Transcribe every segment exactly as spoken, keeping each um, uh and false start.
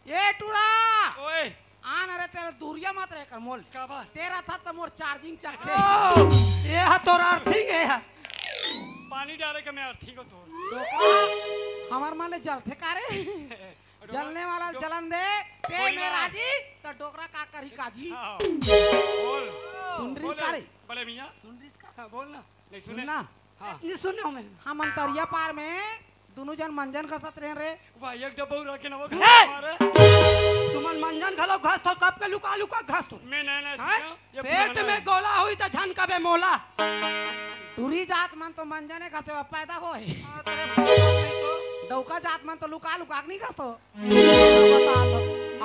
ए टूरा! ओए! आन रे, तेरा दूरिया मत रहे कर मोल। का बात? तेरा था तो मोर चार्जिंग चकथे। ओ, ये हा तोर अर्थिंग हे हा। पानी डारे के मैं अर्थिंग हो तो। डोकरा, हमर मन ले जलथे का रे? डोकरा, जलने वाला डो-, जलन दे, ते कोई में ना। राजी, तो डोकरा का करही काजी? हाँ, बोल। सुन रही बोले, का रे? बड़े मियाँ। सुन रही का? हाँ, बोल ना। नहीं सुने। सुन ना। हाँ। नहीं सुने हमें। हम अंतरिया पार में दोनों जन मंजन घसत रहे रे। वाह, एक डब्बा रखे ना वो ए! हमारे। तुमन मंजन घलो घसथो, कब के लुका लुका घसथो। मैं नहीं, नहीं हैं? सीखा, ये पेट पुराना में है। गोला हुई त झन कबे मोला। टूरी जात मन तो मंजने घसे बर पैदा होय। हाँ, तेरे बाप नहीं तो। डौका जात मन तो लुका लुका के नहीं घसो। बता दो।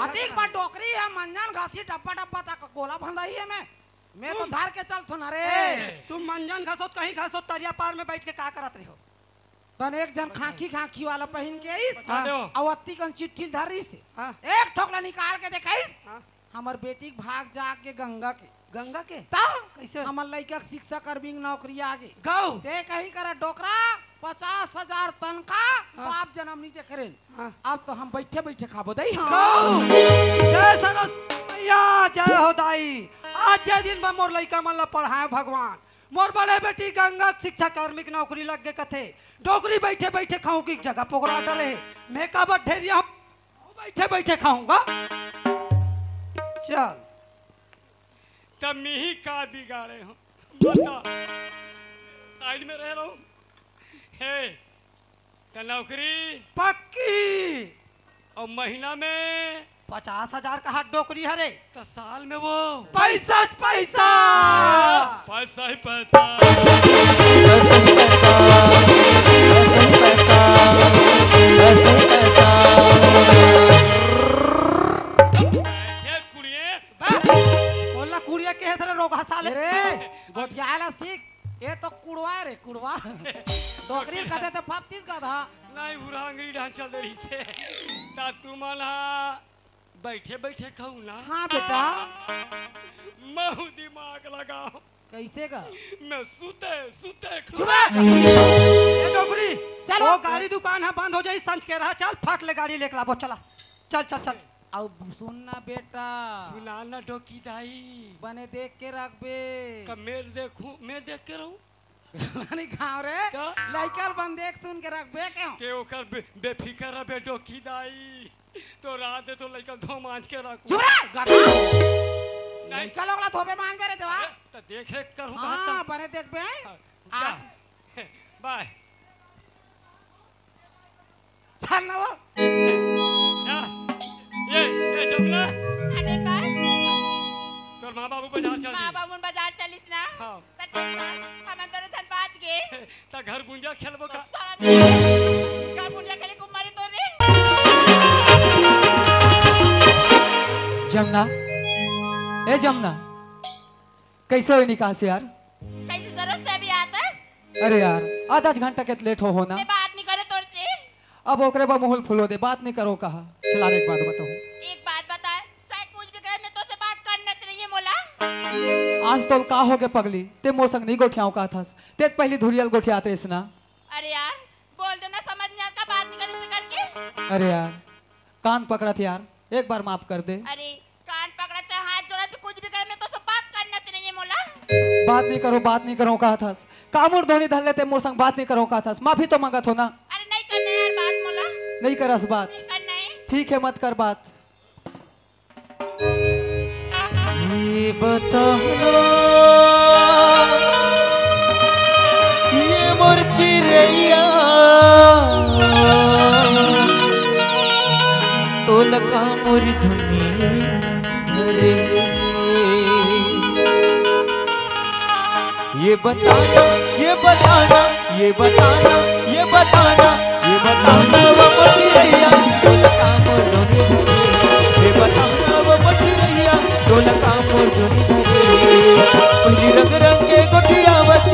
अतिक पर डोकरी हे, मंजन घसी डब्बा डब्बा तक गोला बंधा ही हे मैं। मैं तो धर के चलथो ना रे। ए, तुम मंजन घसोत कहीं घसोत तरिया पार में बैठ के का करत रहो? तन एक झन खांखी खांखी वाला पहिन के आइस। बता दो। अउ अत्ती कन चिट्ठी ल धरिस। हाँ। एक ठोक ला निकाल के देखाइस। हाँ। हमर बेटी के भाग जाके गंगा के। गंगा के? त? कैसे? हमर लइका के शिक्षा कर्मी के नौकरी आगे। गौ। ते कहीं करा डोकरा, पचास हजार तनखा, हाँ। बाप जनम नहीं देखे रेन। हाँ। अब तो हम बैठे बैठे खाबो दई, हाँ। गौ। जय सरस्वती मैया, जय हो दाई। आज जे दिन बा मोर लइका मन ला पढ़ाए भगवान। मोर बड़े बेटी गंगा के शिक्षा कर्मी के नौकरी लग गे कथे। डोकरी बैठे बैठे खाऊं की जगह पोगरा डले। मैं का बर ढेरिया हूँ, बैठे बैठे खाऊंगा। चल। तब मिही का बिगाड़े हो? बता। साइड में रह रहा हूँ। हे, त नौकरी? पक्की। अउ महीना में? पचास हजार का हाथ डोकरी हरे। त साल में वो? पैसा, पैसा। पैसा ही पैसा। पैसा ही पैसा। पैसा ही पैसा। पैसा ही पैसा। ये कुड़िए। बा, बोलना कुड़िया के है तेरे रोगहा साले। अरे, गोठियाला सीख। ये तो कुड़वा रे, कुड़वा। डोकरी कथे तो फपतीस गधा। नहीं, बुरा अंगरी ढांचा दे रही थे। ता तुमन हा बैठे बैठे खाऊ ना। हाँ बेटा। महू दिमाग लगाओ। कैसे का? मैं सुते, सुते चुप रह। ए डोकरी, चलो। वो गाड़ी दुकान है, बंद हो जाई, संझ के रहा, चल, फट ले गाड़ी लेके लाबो, चला। चल, चल, चल। अब सुन ना बेटा। सुना ना डोकी दाई। बने देख के रखबे। कब मैं देखूं, मैं देख के रहूं? नहीं खाओ रे। का? लइका ल बन देख सुन के रखबे क्यों? ते ओकर बे-, बेफिकर रहे डोकी दाई। तो रात है तो लइका धो मांज के रखू। चुप रह, गधा। नहीं। लइका लोग ला धोबे मांज मेरे देवा। ए, तो देख रेख करूँ हाँ, बात। बने देखबे। हाँ, आज जा। बाय। चल ना वो। जा। ये, ये जमुना। अरे बस। तोर माँ बाबू बाजार चल माँ दिए। बाबू मन बाजार चलिस ना। हाँ। त ठीक बा, हमन दोनों झन बाच गे। त घर बुंदिया खेलबो का? साला, घर बुंदिया खेले कुमारी तोर रे। जमुना, ए जमुना, कैसे होय निकास यार? कैसे जरूरत से अभी आतस? अरे यार, आधा घंटा के लेट हो, हो ना। मैं बात नहीं करे तोर से। अब ओकरे बा मुहुल फुलो दे, बात नहीं करो कहा। चला रे, एक बात बताओ। एक बात बता, चाहे कुछ भी करे, मैं तो से बात करना चाहिए मोला। आज तो का हो गे पगली, ते मोर संग नहीं गोठियाओ का थस, ते पहली धुरियल गोठियात रेस ना। अरे यार, बोल दो ना, समझ नहीं आता बात नहीं करने से करके। अरे यार, कान पकड़त यार, एक बार माफ कर दे। अरे कान पकड़ा चाहे हाथ जोड़ा, तू कुछ भी करे, मैं तो से बात करना चाहिए मोला। बात नहीं करो, बात नहीं करो कहा थस। कामुर धोनी धर लेते मोर संग बात नहीं करो कहा थस। माफी तो मांगत हो ना। अरे नहीं करना यार बात मोला। नहीं करस बात। नहीं करना है। ठीक है, मत कर बात। ये बता ये मोर चिरैया, तोला कामुर धुनी धरे। ये बताना, ये बताना, ये बताना, ये बताना, ये बताना वो मोर चिरैया, तोला कामुर धुनी धरे। ये बताना वो मोर चिरैया, तोला कामुर धुनी धरे। पहली रंग रंग के गोठियावत,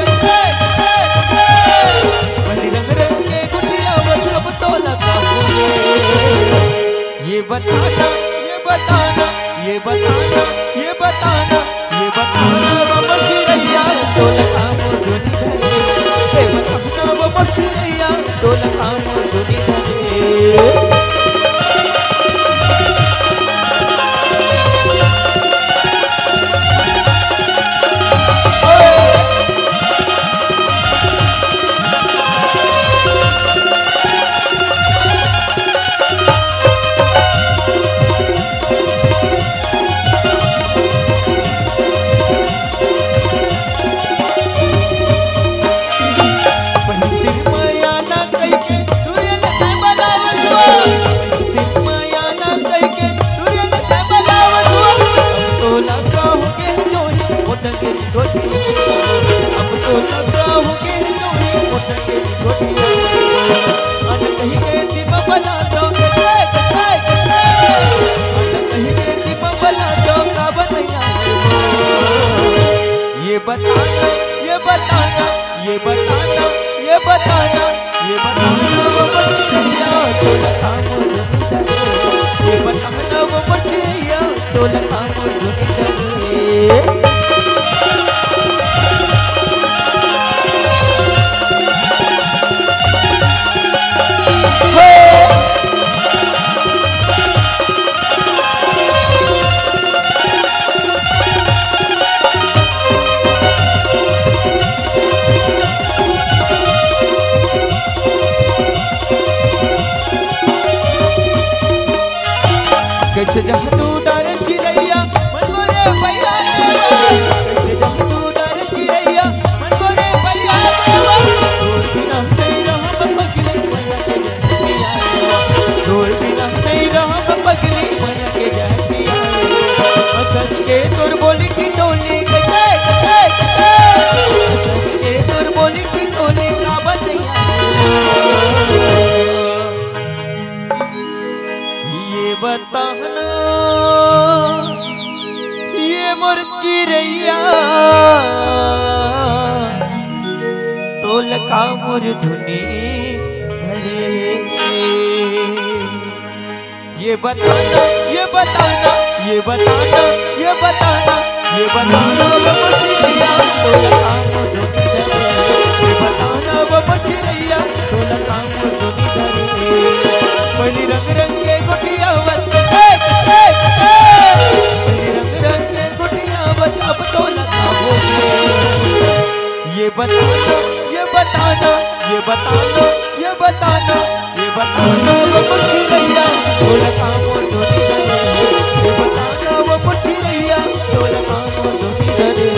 पहली रंग रंग के गोठियावत, अब तोला कामुर। ये बताना, ये बताना, ये बताना, ये बताना, ये बताना वो मोर चिरैया, तोला कामुर धुनी धरे। ये बताना वो मोर चिरैया, तोला कामुर धुनी धरे। ये बताना वो मछलिया, तोला का मोर धुनी धरे। कैसे जब तू डरे चिरैया, मन मोरे भैया रे। कैसे जब तू डरे चिरैया, मन मोरे भैया रे। तोर बिना नहीं रहब पगली बन के जहतिया रे। तोर बिना नहीं रहब पगली बन के जहतिया रे। हंस के तोर बोली की टोली, कैसे, कैसे, कैसे? हंस के तोर बोली की टोली का बतिया। ये बताना, ये मोर चिरैया, तोला का मोर धुनी धरे। ये बताना, ये बताना, ये बताना, ये बताना, ये बताना वो मछलिया, तोला का मोर धुनी धरे। ये बताना वो मछलिया, तोला का मोर धुनी धरे। पहली रंग रंग के गोटिया बस, ए, ए, ए। पहली रंग रंग के गोटिया बस, अब तोला का हो। ये बताना, ये बताना, ये बताना, ये बताना, ये बताना वो मछलिया, तोला का मोर धुनी धरे। ये बताना वो मछलिया, तोला का मोर धुनी धरे।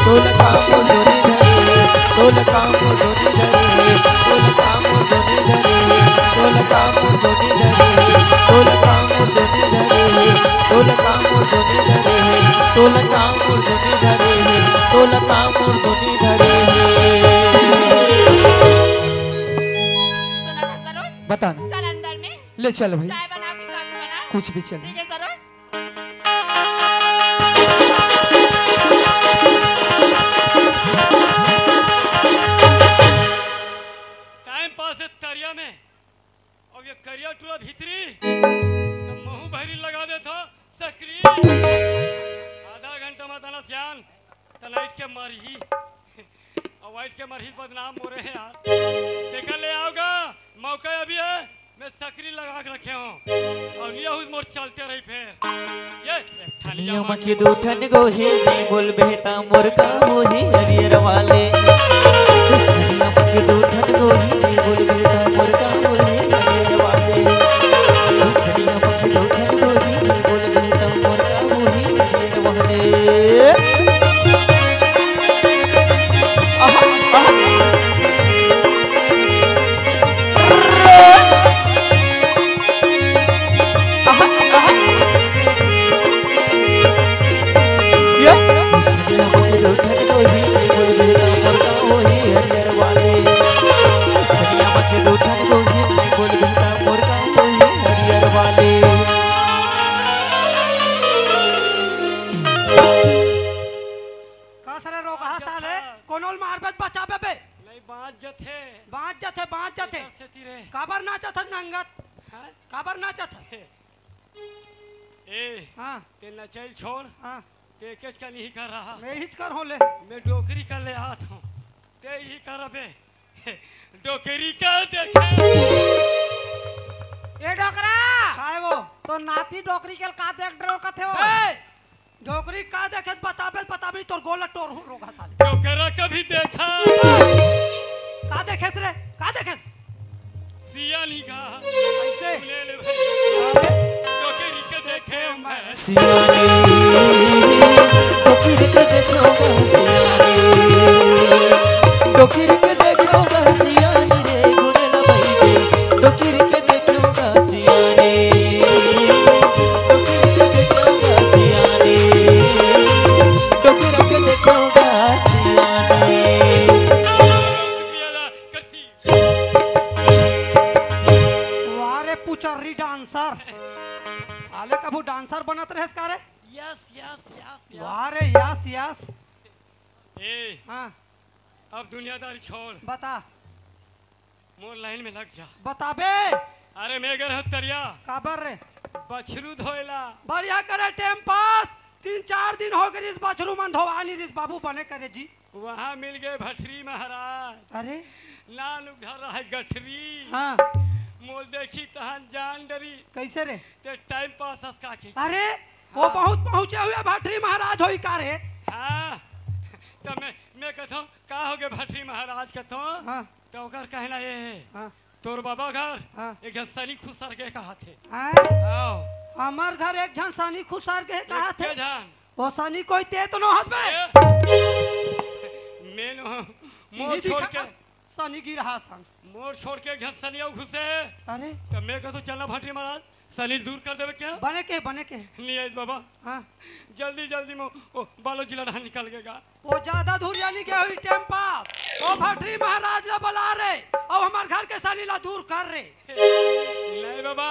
तोला का मोर धुनी धरे। तोला का मोर धुनी धरे। तोला का मोर धुनी धरे। तोला का मोर धुनी धरे। तोला का मोर धुनी धरे। तोला का मोर धुनी धरे। तोला का मोर धुनी धरे। तोला का मोर धुनी धरे। सुना था सरोज? बता ना। चल अंदर में। ले चल भाई। चाय बना के कॉफी बना। कुछ भी चल। ठीक है सरोज। टाइम पास है तरिया में, और ये करिया टूरा भीतरी, तो महू बहरी लगा देथा सकरी। आधा घंटा में तना सियान, तनाइट के मरही। अउ वाइट के मरही बदनाम मोरे हे यार। तेकर ले आओगा, मौका अभी है, मैं सकरी लगा के रखे हूँ। अउ निया हुई मोर चलते रही फेर। ये, एक ठनिया ठनिया मा के दू ठन गोही, नहीं बोलबे ता मोर का होही हरियर वाले। ठनिया मा के दू ठन गोही, नहीं बोलबे ता मोर का होही हरियर वाले। ठनिया मा के दू ठन गोही, नहीं बोलबे ता मोर का होही हरियर वाले। कस रे रोगहा साले, कोनोल मारबे त बचाबे बे। नहीं, बाँच जथे। बाँच जथे, बाँच जथे। एकर सेती रे। काबर नाचत हस नंगत? हाँ? काबर नाचत हस? ए, हाँ। ते नचैल छोड़। हाँ। ते एकेच का नहीं कर रहा। मैं ही कर हों ले। मैं डोकरी कर ले आत हूँ। ते ही कर अबे। डोकरी का देखे। ए डोकरा। काय वो? तो नाती डोकरी के का देख डरो कथे हो? ए! डोकरी का देखे बताबे, बताबे तोर गोला टोर हूँ रोगहा साले। डोकरा कभी देखा? का देखे रे? का देखे? सियानी का। ऐसे? सुने ले भाई। अरे। डोकरी के देखे मैं। सियानी, डोकरी के देखो सियानी, डोकरी के देखो सियानी रे, गुनेला भाई के, डोकरी के देखो वाह रे पुचर्री डांसर। आले कभू डांसर बनत रहेस का रे? Yes, yes, yes, yes. वाह रे, यस, यस। ए, हाँ। अब दुनियादारी छोड़। बता। मोर लाइन में लग जा। बताबे, अरे मैं गे रहेंव तरिया। काबर रे? बछरू धोए ला। बढ़िया करे टाइम पास। तीन चार दिन हो गे रिस बछरू मन धोवा नी रिस बाबू, बने करे जी। वहाँ मिल गे भटरी महाराज। अरे? नान उघर रहे गठरी। हाँ। मोल देखी तहन जान डरी। कैसे रे? ते टाइम पास हस का के। अरे, वो हाँ। बहुत पहुँचे हुए भटरी महाराज होई का रे? हाँ। त मैं, मैं कथों, का हो गे भटरी महाराज कथों? हाँ। त ओकर कहना ये हे। हाँ। तोर बाबा घर हाँ। एक झन सनी खुसर गे कहाथे। हाँ? आओ। हमर घर एक झन सनी खुसर गे कहाथे। एक झन। वो सनी कोई ते तो नो हस बे? ए, मैं नो, मोर नहीं छोड़ दिखा के। सनी गिरहा संग। मोर छोड़ के एक झन सनी अउ घुसे। अरे। त मैं कथों चलना भटरी महाराज, सनी ल दूर कर देबे का? बने के, बने के। नहीं आइस बाबा। हाँ। जल्दी, जल्दी में वो बालोजी ला डहन निकल गे गा। वो ज्यादा दूर या नी गे होही टाइम पास। वो भटरी महाराज ला बला रे, अउ हमर घर के सनी ला दूर कर रे। नहीं बाबा,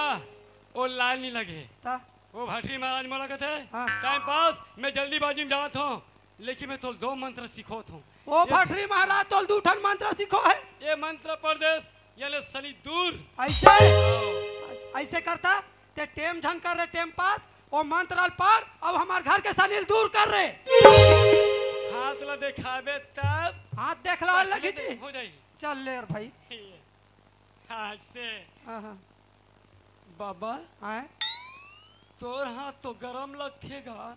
वो लाइन नी लगे। त? वो भटरी महाराज मोला कथे, हाँ। टाइम पास, मैं जल्दीबाजी में जात हों, लेकिन मैं तोला दो मंत्र सिखोत हों। वो ये भटरी महाराज तोला दू ठन मंत्र सिखो हे। ये मंत्र पढ़ देस, याने सनी दूर। ऐसे? हाँ। ऐसे करता? ते टेम झन कर रे, टेम पास, वो मंत्र ल पढ़, अउ हमर घर के सनी ल दूर कर रे। हाथ ला देखाबे तब। हाथ देखला बस लगी ये जी। हो जाई। चल ले रे भाई। हाथ से। हाँ, हाँ। बाबा, आय? तोर हाथ तो गरम लगथे गा।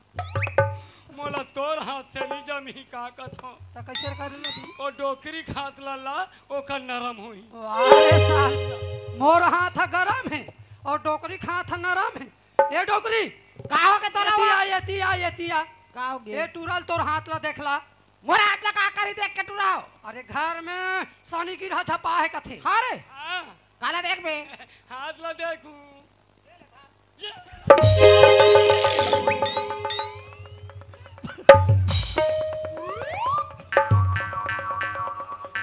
मोला तोर हाथ से नी जमही का कथों। त कैसे कर ले तू? ओ डोकरी के हाथ ला ला, ओकर नरम होही। वाह रे साल, मोर हाथ ह गरम हे अउ डोकरी के हाथ ह नरम हे। ए डोकरी, का हो गे तोला एती आ, एती आ, एती आ। का हो गे? ए टूरा ल तोर हाथ ला देख ला। मोर हाथ ला का करी देख के टूरा हो? अरे घर में सनी गिरहा झपा हे कथे। हाँ रे। हाँ। काला देखबे? हाथ ला देखूं।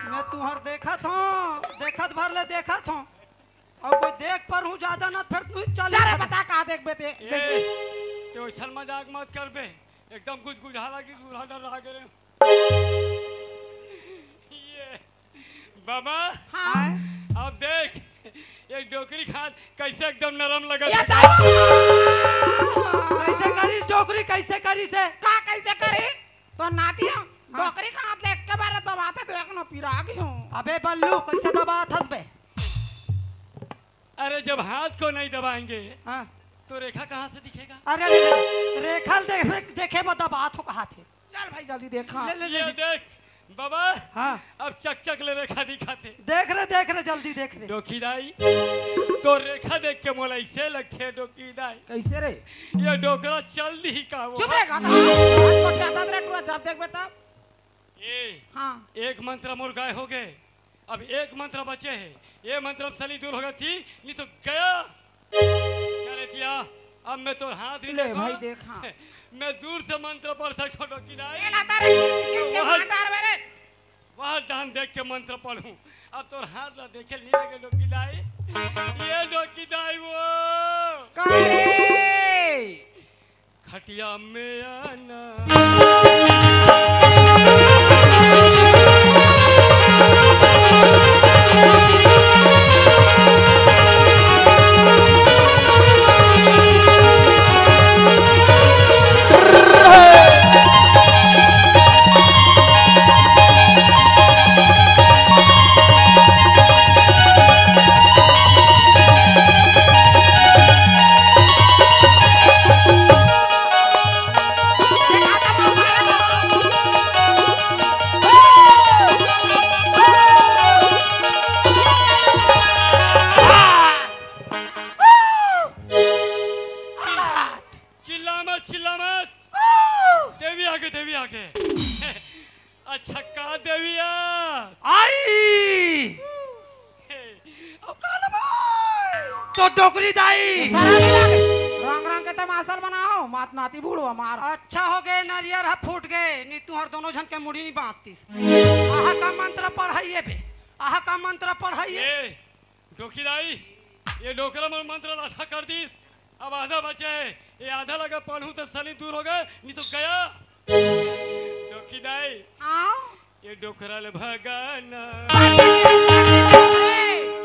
मैं तुहर देखत हों, देखत भर ले देखत हों। अउ कोई देख परहूं ज्यादा ना, फेर तू चल। जा रे, बता का देखबे ते? ए, ते ओइसन मजाक मत करबे, एकदम गुजगुजा लगी, दूल्हा डर रहा करे। ये बाबा, हाँ। अब देख, ये डोकरी के हाथ कैसे एकदम नरम लगत हे। कैसे करिस डोकरी, कैसे करिस हे? का कैसे करी? तो नाती ह, हाँ। डोकरी के हाथ ले एके बार दबाथे, देख ना, पिरा गे हों। अबे बल्लू, कैसे दबाथस बे? अरे, जब हाथ को नहीं दबाएंगे, हाँ। तो रेखा कहाँ से दिखेगा? अरे, अरे, अरे, रेखा ल देखे, देखे बर दबाथों कहाथे। चल भाई, जल्दी देखा। ले, ले, ले, ये ले। देख बाबा, हाँ। अब चकचक ले रेखा दिखाथे। देख रे, देख रे, जल्दी देख रे। डोकी दाई, तो रेखा देख के मोला ऐसे लगथे डोकी दाई। कैसे रे? ये डोकरा चल दिही का वो? चुप रे, गाधा। हाथ को क्या दाद रे, टूरा जब देखबे तब। ए, हाँ। एक मंत्र मोर गाय हो गे, अब एक मंत्र बचे हे। ये मंत्र अब सनी दूर हो गे थी, नहीं तो गया। क्या रे तिया, अब मैं तोर हाथ नहीं ले देखा। भाई, देखा। मैं दूर से मंत्र पढ़ सकता हूँ, डोकी दाई। ये लाता रे, किसके वहाँ, मार डार मेरे? वहाँ डान देख के मंत्र पढ़ूं। अब तोर हाथ ला देखे नहीं लगे, डोकी दाई। ये डोकी दाई वो। का रे? खटिया में आना। चिल्ला मत, चिल्ला मत। देवी आगे, देवी आगे। अच्छा, का देवी आ? आई। हे, अब काला भाई। तो डोकरी दाई। सारा मिला के रंग रंग के तमाशा बनाओ, मात नाती बूढ़ो हमार। अच्छा हो गे, नरियर ह फूट गे, नी तुहर दोनों झन के मुड़ी नहीं बांधतीस। आहा का मंत्र पढ़ाइए बे, आहा का मंत्र पढ़ाइए। ए, डोकी दाई, ये डोकरा मन मंत्र आधा कर दीस, अब आधा बचे हे। ये आधा लगा पढ़ूं तो सनी दूर हो गे, नहीं तो गया। डोकी दाई, हाँ? ये डोकरा ले भगाना।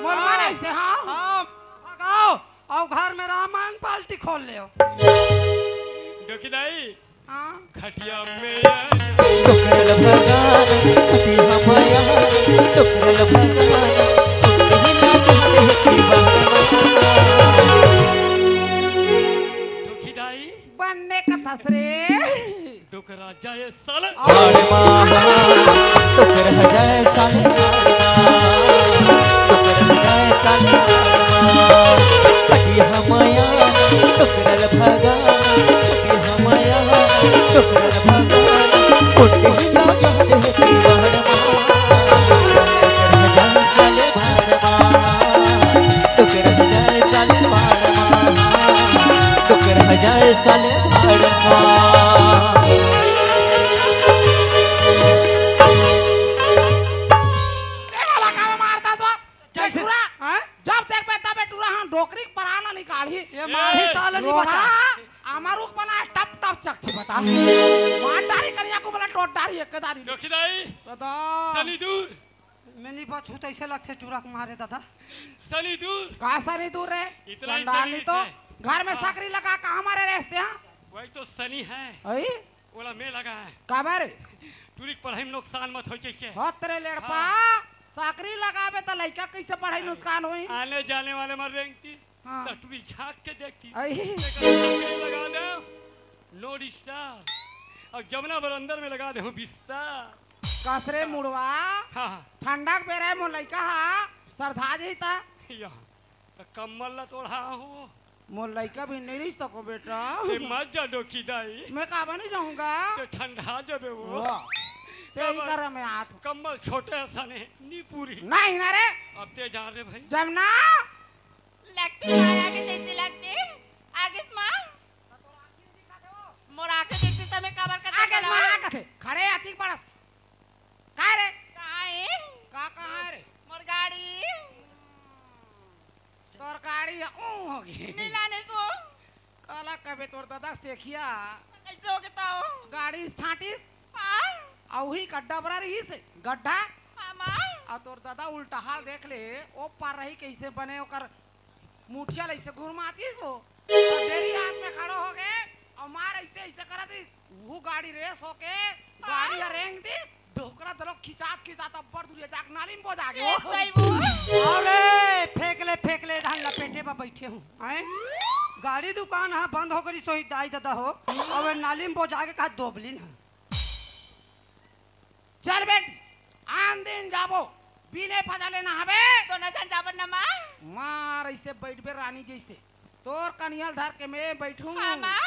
मोर मन ऐसे, हाँ? हाँ, भग अउ घर में रामायण पार्टी खोल ले। डोकी दाई, हाँ। खटिया में तोकरल भगवान, खटिया माया, तोकरल भगवान, डोकी दाई। बन्ने कथस रे। डोकरा जाए साले। अरे माँ, तोकरल जाए साले। तोकरल जाए साले। खटिया माया, तोकरल भगवान। खटिया माया, तोकरल भगवान। ए वाला काला मारता तो जैसे टूरा। हाँ? जब देख पे तबे टूरा, हाँ, डोकरी के पराना निकालही। ये मारही साला नहीं बचा। अमरूख बना टप टप चकथी बता। मार डारी करिया को बोला टोट डारी एक दारी। डोकी दाई। तो दा। सनी दूर। मैं नहीं बचू तो ऐसे लगते टूरा के मारे दादा। सनी दूर। का सनी दूर रे? इतना ही चंडाली सनी तो से। घर में हाँ। सकरी लगा कहाँ मारे रहते हैं? वही तो सनी है। अई? ओला मैं लगा है। काबर? टूरी के पढ़ाई में नुकसान मत हो के। हत रे लेड़पा, हाँ। सकरी लगाबे त लइका कैसे पढ़ाई नुकसान होई? आने जाने वाले मर रेंगती, हाँ। त टूरी झांक के देखती। अई। तेकर सकरी लगा दे, नो डिस्टर्ब। अब जमना बर अंदर में लगा दे हूँ बिस्तर। कसरे मुड़वा, हाँ, हाँ। ठंडा के बेरा मोर लइका हा, सरधा जही त। या, त कम्बल ला तोड़ा हो। मोर लइका भी नहीं रही सको बेटा। ते मत जा डोकी दाई। मैं काबर नहीं जाऊंगा? ते ठंडा जबे वो। वाह। ते ही काबर? कर मैं आत। कम्बल छोटे असन हे, नी पूरी। नहीं ना रे। अब ते जा रे भाई। जब ना। लगती ना आगे देखती लगती। आगे माँ। मोर आंखें देखती त मैं काबर कर आगे माँ आगे थे। खड़े आती बड़स। का रे? कहाँ है? का कहाँ है रे? मोर गाड़ी। तोर गाड़ी ह, ऊ होगे। नहीं लाने सो। काला कबे तोर दादा सेखिया। कैसे होगे ताऊ? गाड़ी से छांटिस। हाँ। अउ उही का डबरा रहिस, गड्ढा। हाँ, माँ। अउ तोर दादा उल्टा हाल देख ले, ओ पार रही कैसे बने ओकर मुठिया ल ऐसे घुरमातिस हो। त देरी हाथ में खड़ो होगे, अउ मार ऐसे, ऐसे करत रहिस। उहू गाड़ी रेस होके, गाड़ी ह रेंग दिस, डोकरा दलो खिंचात खिंचात अब्बड़ दूरिया जाके नाली में बोजा गे। ए, सही बोल। अरे, फेंक ले, फेंक ले, धान लपेटे बा बैठे हूँ। हैं? गाड़ी दुकान ह बंद हो गई सोही दाई ददा हो, अब नाली में बोजा के कहा दोबली ना। चल बेट, आन दिन जाबो, बिने पता लेना हवे। दोनों जन जाबो न माँ। मार ऐसे बैठबे रानी जैसे। तोर कनियल धर के मैं बैठूं। हाँ, माँ।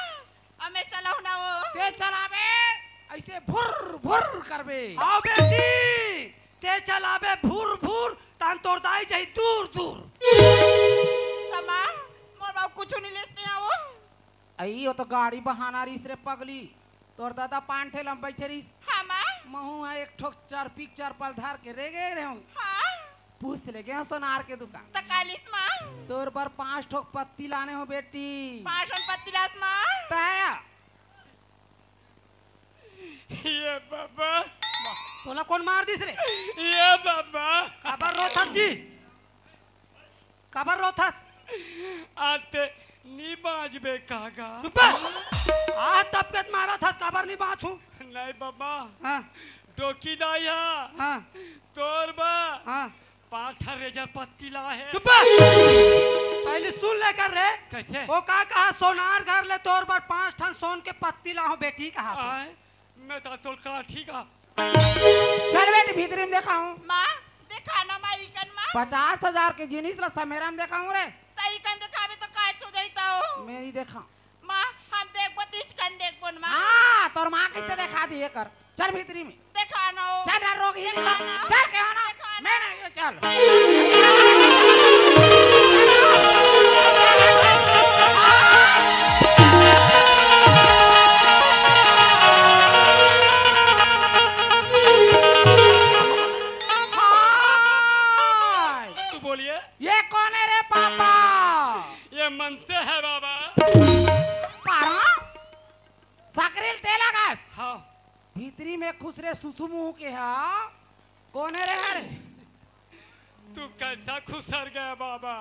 अउ मैं चलाहूं ना वो। ते चलाबे, ऐसे भुर भुर करबे। आओ बेटी, ते चलाबे भुर भुर, तहन तोर दाई जाही दूर दूर। त माँ, मोर बाबू कुछ नहीं लेते हैं वो। अई, वो तो गाड़ी बहाना रहिस रे पगली। तोर दादा पान ठेला में बैठे रहिस। हाँ, माँ। महू ह एक ठोक चरपी के चरपल धर के रेगे रेहूं। हाँ। पूछ ले गे सोनार के दुकान। त कालिस माँ। तोर बर पांच ठोक पत्ती लाने हो बेटी। पांच ठन पत्ती लास माँ। तय। ये बाबा। तोला कौन मार दिस रे? ये बाबा। काबर रोथस जी? काबर रोथस? आज ते नी बांचबे काका। चुप बे। आज तब के मारथस, काबर नी बांचू? नहीं बाबा। हाँ। डोकी दाई हा। हाँ। तोर बा। हाँ। पांच ठा रेजर पत्ती ला हे। चुप बे। पहले सुन लेकर रे। कैसे? वो का कहा सोनार घर ले तोर बर पांच ठन सोन के पत्ती ला हो बेटी कहा। आए। मैं तो तोर का ठीक आ। चल बेटी, भीतरी में देखाऊं। माँ, देखा ना माँ, इकन माँ। पचास हजार के जिनिस ला समेरा में देखाऊं रे। त इकन देखाबे तो का चो जाई तो? मैं नहीं देखा। माँ, हम देखबो, तीच कन देखबो न माँ। हाँ, तोर माँ कैसे देखा दी एकर? चल भीतरी में। देखा ना हो। चल ना, रोग ही नहीं देखा ना। चल के हो ना। देखा ना। मैं नहीं, चल। हाय! तू बोलिए। ये कौन है रे पापा? ये मनसे है बाबा। पारा? साकरेल तेल आगास। हाँ। भीतरी में खुसरे सुसु मुंह के हा। कौन है रे हर? तू कैसा खुसर गया बाबा?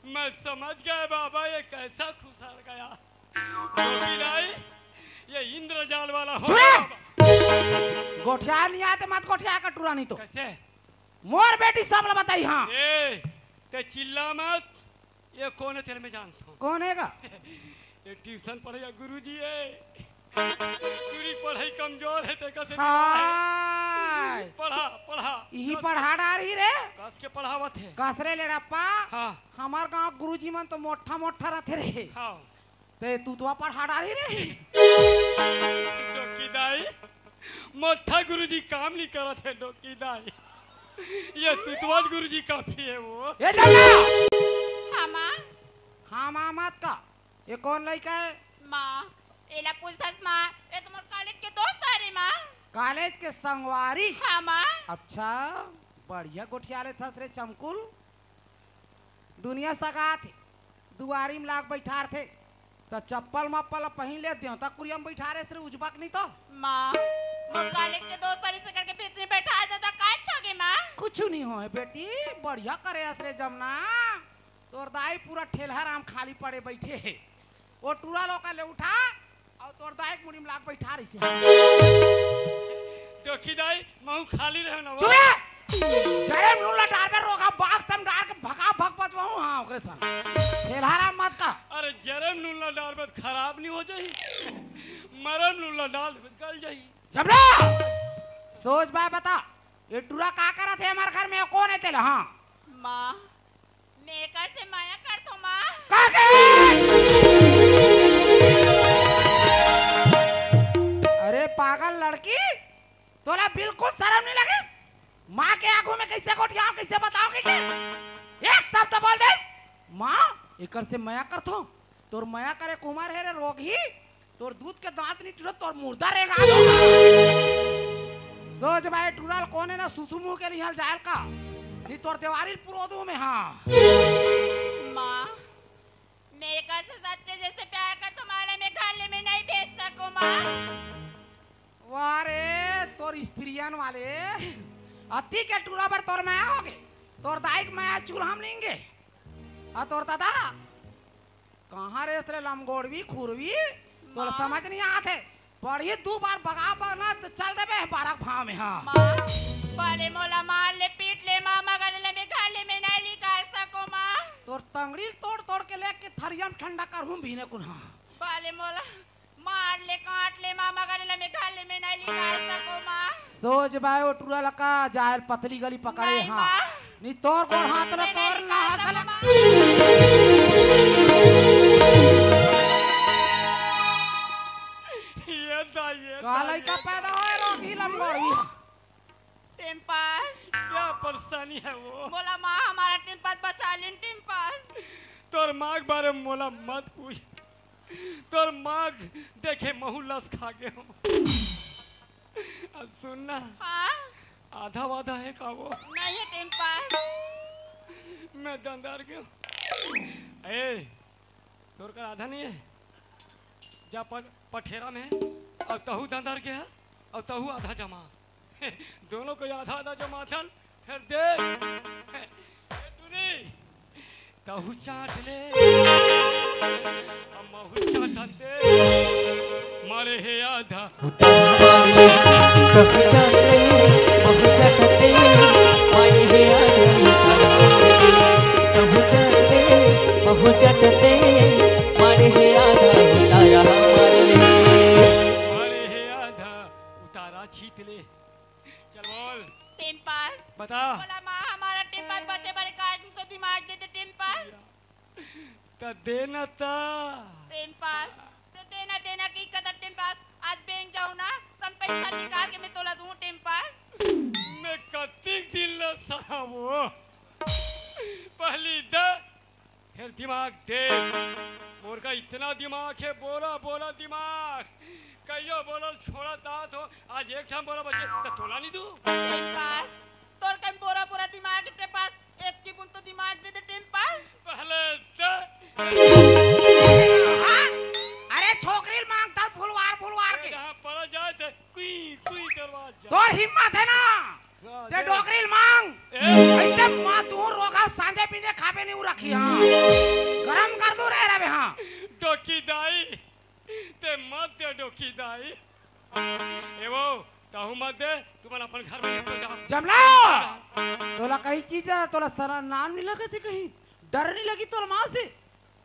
मैं समझ गया बाबा, ये कैसा खुसर गया। गोपी दाई, ये इंद्रजाल वाला हो चुप! गया बाबा। गोठिया नहीं आते, मत गोठिया का टूरा नहीं तो। कैसे? मोर बेटी सब ला बताई, हाँ। ए, ते चिल्ला मत। ये कौन है तेरे में जानता हूँ। कौन है का? ये ट्यूशन पढ़ैया गुरुजी है। पूरी पढ़ाई कमजोर है, तेकर से हाय। पढ़ा, पढ़ा। यही कस पढ़ा डारी रे। कस के पढ़ावत है। कस रे लेड़प्पा। हाँ। हमार गांव गुरुजी मन तो मोट्ठा मोट्ठा रहते रे। हाँ। ते तू तो पढ़ा डारी रे। डोकी दाई, मोट्ठा गुरुजी काम नहीं करत है डोकी दाई। ये तुतवाद गुरुजी काफी है वो। ए जमना। हाँ माँ। हाँ माँ मत का। ये कौन लड़का है? माँ, एला पूछथस माँ, ये तो मोर कॉलेज के दोस्त हरे माँ। कॉलेज के संगवारी? हाँ माँ। अच्छा, बढ़िया गोठिया लेथस रे चमकुल। दुनिया सगाथे, दुआरी में लाग बैठारथे, त चप्पल मप्पल पहिन ले, देवता कुरिया में बैठारे रे उजबक नहीं तो। माँ, मोर कॉलेज के दोस्त हरे से करके भीतरी बैठा दे तो का अच्छा होगे माँ? कुछ नहीं हो बेटी, बढ़िया करे हस रे जमना। तोर दाई पूरा ठेलहा राम खाली पड़े बैठे हे। वो टूरा लोका ले उठा अउ तोर दाई के मुड़ी में लाग बैठा रहिसे। डोकी दाई, महू खाली रहे ना वो। चुप रे! जरे नून ला डारबे रोगा बाक्स तम डार के भका भक बजवाऊं, हाँ, ओकरे सन। ठेलहा राम मत का। अरे जरे नून ला डारबे त खराब नहीं हो जाही। मरम नून ला डाल देबे त गल जाही। जबरा! सोच बाय बता, ये टूरा का करत हे हमार घर में, कौन है तेला, हाँ? माँ, मैं एकर से मया करथों माँ। का के? अरे पागल लड़की, तोला बिल्कुल शरम नहीं लगिस? माँ के आगू में कैसे गोठियाओ, कैसे बताओ के, के? एक शब्द बोल देस, माँ, एकर से मया करथों। तोर मया करे के उमर हे रे रोगही, तोर दूध के दांत नहीं टूटत, तोर मुर्दा रेंगा दो। सोच बाय टूरा ल कोने ना सुसु मुंह के निहल जायल का, नहीं तोर देवारी ल पुरो दूं मैं, हाँ। माँ, मैं एकर से सच्चे दिल से प्यार करथों माँ, मैं घर ले मैं नहीं भेज सकूं माँ। वाह रे, तोर स्प्रियन वाले, अति के टूरा बर तोर मया होगे, तोर दाई के मया चूल्हा में लेंगे, आ तोर दादा कहाँ रे एसरे लमगोड़वी खुरवी? तोला माँ। समझ नहीं आत हे। पढ़ी दू बार बगा बना तो चल देबे बारह भाव में, हाँ। माँ, भले मोला मार ले, पीट ले, माँ, मगर ले मैं घर ले मैं नहीं निकाल सको, माँ। तोर तंगड़ी ल तोड़ तोड़ के लेके थरिया में ठंडा करहूँ बीने कुन, हाँ। भले मोला मार ले, काट ले, माँ, मगर ले मैं घर ले मैं नहीं निकाल सको, माँ। सोच बाय ओ टूरा लका, जायल पतली गली पकड़े, नहीं, हाँ। माँ। नी तोर गोड़ हाथ ला मैं तोर नहीं ना निकाल हसल। सकूं, माँ। ये था, ये का था, लइका ये पैदा होए रोगी लंगोड़। टेम पास। क्या परेशानी है वो? मोला माँ हमारा टेम पास बचा लेन, टेम पास। तोर माँ के बारे में मोला मत पूछ। तोर माँ देखे महू लस खा गे हो। अब सुन ना। हाँ? आधा वाधा है का वो? नहीं है टेम पास। मैं दंदर गयो। ए, तोर कर आधा नहीं है? जा प-, पठेरा में अउ तहू दंदर गया अउ तहू आधा जमा। दोनों को आधा आधा जमा थन, फिर दे। ए टूरी, तहू चाट ले, अउ महू चाटन दे। मारे हे आधा। मारे हे आधा उतारा छीत ले। चल बोल। टेम पास। बता। बोला माँ, हमारा टेम पास बचे बड़े काज तो दिमाग दे दे टेम पास। त दे न त। टेम पास। तो देना, देना की कदर टेम पास। आज बैंक जाऊँ ना, तब पैसा निकाल के मैं तोला दूँ टेम पास। मैं कतिक दिन ला सहावो। पहली दे, फिर दिमाग दे। मोर का इतना दिमाग है, बोला, बोला दिमाग। कहियो बोलल छोड़ा दात हो, आज एक ठन बोला बचे, त तोला नहीं दूँ। टेम पास। तोर कन बोरा बोरा दिमाग टेम पास, एतकी बुन तो दिमाग दे दे टेम पास। पहले दे। हाँ? अरे छोकरी ल मांगता फुलवार फुलवार के। जहाँ पड़ा जाए थे, कुई, कुई करवा जा। तोर हिम्मत है ना? हाँ, ते दे। डोकरी ल डोकी दाई। ए वो, तहूँ मत दे, तुमन अपन घर में निपट जाओ। जमना! तोला कहीं चीज है, तोला सरम नाम नहीं लगत हे कहीं? डर नहीं लगी तोला माँ से?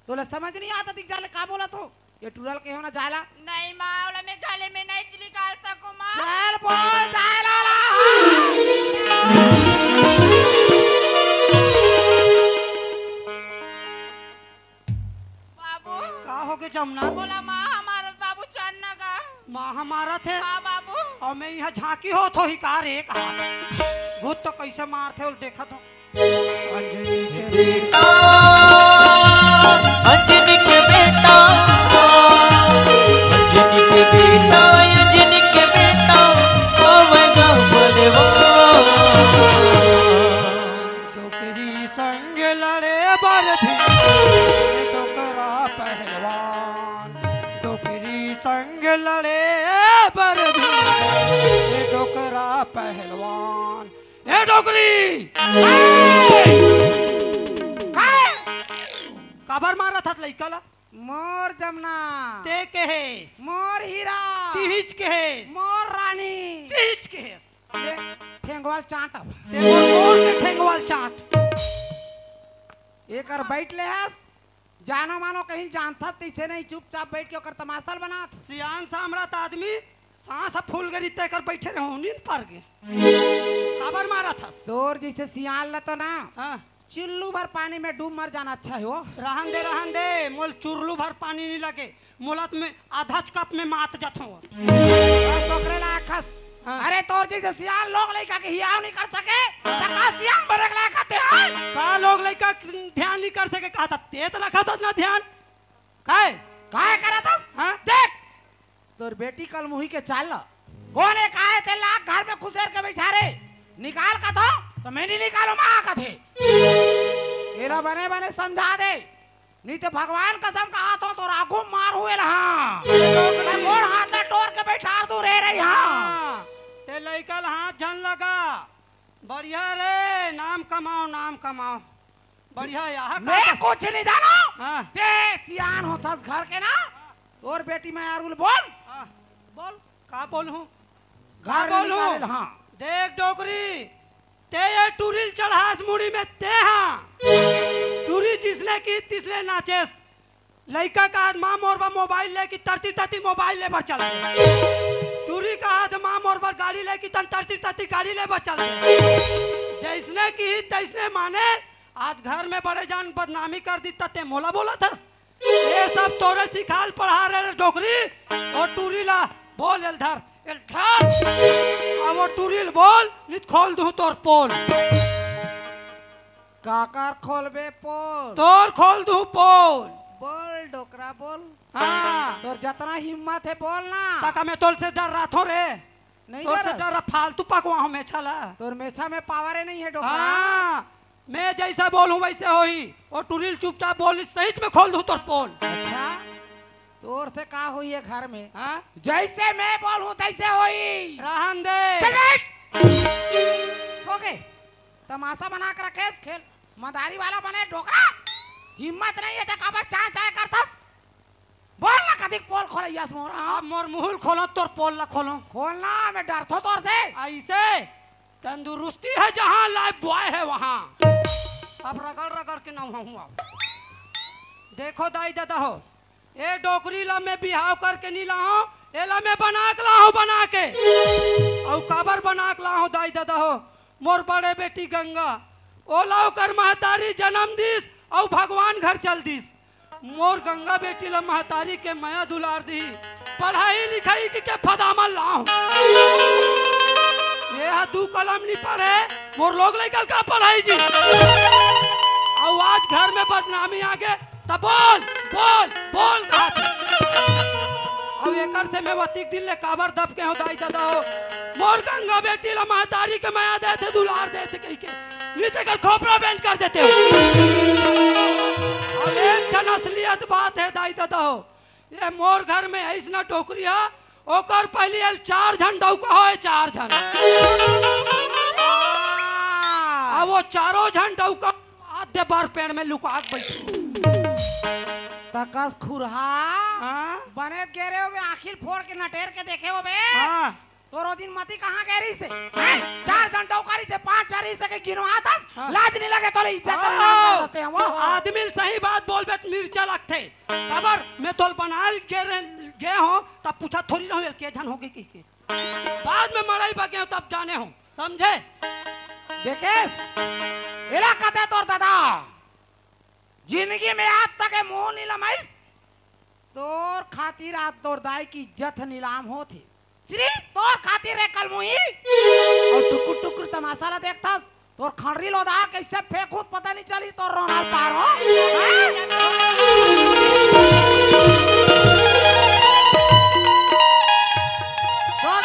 तोला समझ नहीं आता, दिख जाले का बोलत हो? ये टूरल के हो ना जाला? नहीं माँ, ओला मैं गले में नहीं निकाल सकूँ माँ। चल बोल, जाए लाला। बाबू। का हो गे जमना? बोला माँ, हमारा बाबू चढ़ना का। माँ हमारा थे? हाँ बाबू। अउ मैं यहाँ झांकी होत होही का रे का? भूत तो कैसे मारथे, ओला देखत हो। अंजनी के बेटा, अंजनी के बेटा, अंजनी के बेटा, अंजनी के बेटा, आवेगा बलवान। डोकरी संग लड़े बर भी डोकरा पहलवान, डोकरी संग लड़े बर भी डोकरा पहलवान। ए डोकरी! काय? काबर मारत हस लइका ला? मोर जमना। ते केहेस? मोर हीरा। तिहिच केहेस? मोर रानी। तिहिच केहेस? ये ठेंगवाल चांट अब। ते मोर मोर के ठेंगवाल चांट। एकर बैठ ले हस, जानो मानो कहीं जानथस तइसे नहीं, चुपचाप बैठ के ओकर तमाशा ल बनात। सियान सामरथ आदमी, सांस ह फूल गे रहिस तेकर बैठे रहूं, नींद पर गे। काबर मारत हस? तोर जइसे सियान ल तो ना, हाँ। चुल्लू भर पानी में डूब मर जाना अच्छा हे वो। रहन दे, रहन दे, मोल चुरलू भर पानी नहीं लगे, मोला त मैं आधाच कप में मात जथों। बस ओकरे लायक हस। हाँ। अरे तोर जइसे सियान लोग लइका के हियाव नहीं कर सके, त का सियान बने के लायक आथे, हाँ? का लोग लइका के ध्यान नहीं कर सके, कहा था, ते त रखत हस ना ध्यान। काय? काय करत हस? हाँ? देख, तोर बेटी कल मुही के चाल ल। कोन हे, काय हे, तेला घर में खुसेर के बैठा रे। निकाल कथों, त मैं नहीं निकालों, माँ कथे। एला बने बने समझा दे। नहीं तो भगवान कसम कहत हों, तोर आगू मारहूं एला, हाँ। मैं मोर हाथ ला टोर के बैठार दूं रे, रे, हाँ। हाँ, ते लइका ल हाथ झन लगा। बढ़िया रे, नाम कमाओ, नाम कमाओ। बढ़िया, यहाँ मैं का कुछ नहीं जानों। हाँ। ते सियान होथस घर के ना, तोर बेटी मैं यार बोल। हाँ। बोल। का बोलहूं? घर का बोलहूं? निकाले ल, हाँ। देख डोकरी, ते ये टूरी ल चढ़ास मुड़ी में ते हा। टूरी जिसने की तिसने नाचेस। लइका कहत माँ मोर बर मोबाइल ले कि तरती तरती मोबाइल ले बर चल दे। टूरी कहत माँ मोर बर गाड़ी ले कि तन तरती तरती गाड़ी ले बर चल दे। जइसने की तइसने माने, आज घर में बड़े जान बदनामी कर दिस त ते मोला बोलत हस। ये सब तोरे सिखाल पढ़ा रे, रे डोकरी। ओ टूरी ला बोल, एल धर, एल धर। अब ओ टूरी ल बोल, नित खोल दूं तोर पोल। काकर खोलबे पोल? तोर खोल दूं पोल। बोल डोकरा बोल। हाँ। तोर जतना हिम्मत हे बोल ना। काका मैं तोर से डर्राथों रे। नहीं तोर से डरस? डर फालतू पकवाहूं मेछा ला। तोर मेछा में पावरे नहीं हे डोकरा। हाँ। मैं जइसे बोलहूं वइसे होही। ओ टूरी ल चुपचाप बोल, सहीच में खोल दूं तोर पोल। अच्छा, तोर से का होही ये घर में? हाँ? जइसे मैं बोलहूं तइसे होही। रहन दे। चल बैठ। हो गे, तमाशा बना के रखेस, खेल मदारी वाला बने डोकरा। हिम्मत नहीं हे त काबर चाय चाय करथस? बोल ना, कतिक पोल खोलइयास मोर, हाँ? अब मोर मुहुल खोलों, तोर पोल ला खोलों। खोल ना, मैं डरथों तोर से। अइसे तंदुरुस्ती हे जहाँ, लाइफबॉय हे वहाँ। अब रगड़ रगड़ के नहाहूं अब। देखो दाई ददा हो, ए डोकरी ला मैं बिहाव करके नहीं लाहों, एला मैं बना के लाहों, बना के। अउ काबर बना के लाहों दाई ददा हो, मोर बड़े बेटी गंगा, ओला ओकर महतारी जनम दिस अउ भगवान घर चल दिस। मोर गंगा बेटी ला महतारी के मया दुलार दिही, पढ़ाई लिखाई के, के फदामल लाहूं। ये हा दू कलम नी पढ़े, मोर लोग लइका ल का पढ़ाई जी। अउ आज घर में बदनामी आगे, त बोल, बोल, बोल कहत हे। अब एकर से मैं वतिक दिन ले काबर दब के हों दाई ददा हो। मोर गंगा बेटी ला महतारी के मया देथे, दुलार देथे कहिके। नहीं तो एकर खोपड़ा बेंड कर देतेंव। अब एक ठन असलियत बात हे दाई ददा हो। ये मोर घर में अइसना डोकरी हा, ओकर पहिली एल चार झन डउका होय, चार झन। अब वो चारों झन डउका आद्य बार पेड़ में लुका के बैठे। त कस खुरहा। हाँ? बने गे रहे होबे, आँखी ल फोड़ के नटेर के देखे होबे। हाँ। तोर ओ दिन मती कहाँ गे रहिसे? हैं? चार झन डौका रहिसे, पाँच झन रहिसे के गिनवात हस, हाँ। लाज नहीं लगे तोले, इज्जत हाँ। नहीं करते हैं वो। आदमी ल सही बात बोलबे त मिर्चा लगथे। काबर मैं तोल बनाल गे रहे, गे हों, तब पूछा थोड़ी रहूं, के झन होगे कहिके। बाद में मड़ई बगे हों, तब जाने हों, समझे? देखेस, एला कथे तोर दादा, जिंदगी में आज तक ए मुंह नी लमाइस, तोर खातिर आज तोर दाई के इज्जत ह नीलाम होत हे। सिरिफ तोर खातिर रे कलमुही। अउ टुकुर टुकुर तमाशा ला देखथस, तोर खंडरी लोदार कइसे फेंकहूं पता नी चली तोर रोना ल पार हो। हैं?